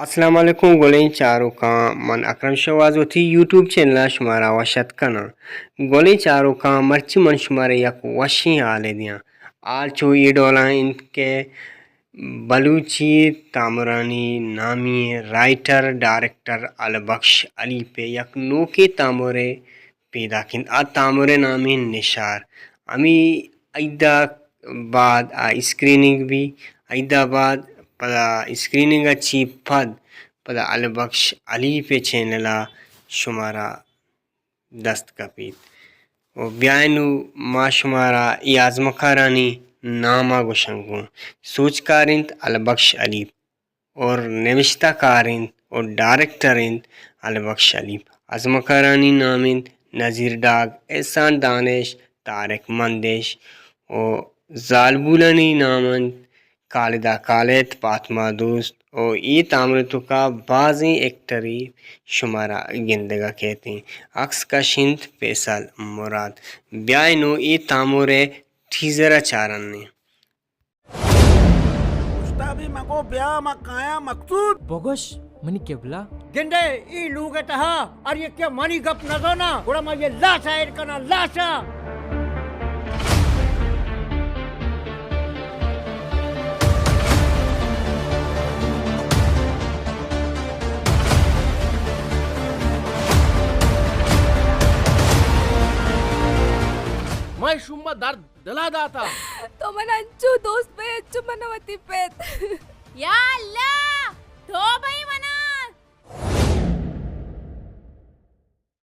السلام علیکم گلیں چاروکاں، من اکرم شہواز وتی یوٹیوب چینل ءَ شمارا وش اتک کناں۔ گلیں چاروکاں، مرچی من شمارا یک وشیں حالے دیاں۔ حال چو اے ڈولا انت کہ بلوچی تامرانی نامی رائٹر ڈائریکٹر البخش حلیف ءِ یک نوکیں تامرے پیداک انت۔ آ تامر ءِ نام انت نشار۔ ہمے عید ءَ بعد آ اسکریننگ بی، عید ءَ بعد پدا اسکریننگ ءَ چی پد پدا البخش حلیف ءِ چینل ءَ شمارا دست کپیت۔ و بیائے نوں ما شمارا اے آزمکارانی نام ءَ گوشنگ گوں۔ سوجکار انت البخش حلیف اور نبشتہ کار انت اور ڈائریکٹر انت البخش حلیف۔ آزمکارانی نام انت نذیر ڈاگ، احسان دانش، طارق مندش و زالبولانی نام انت خالدہ خالد، فاطمہ دوست و اے تامر ءِ توکا بازیں ایکٹرے شمارا گندگ ءَ کیت انت۔ عکس کش انت فیصل مراد۔ بیائے نوں اے تامر ءِ ٹیزر ءَ چارن ایں۔ استادی مگو بیا ما کایاں مقصود۔ بگوش منی قبلہ۔ گندے اے لوگ ءِ تہا ہر یکے منی گپ نہ زانا، گڑا ما یہ لاش ءَ ایر کناں، لاش ءَ۔ مئے شوم ءَ درد دلا داتا۔ تو من انچو دوست بئے، انچو من وتی پت۔ یا اللہ! تو بھئی من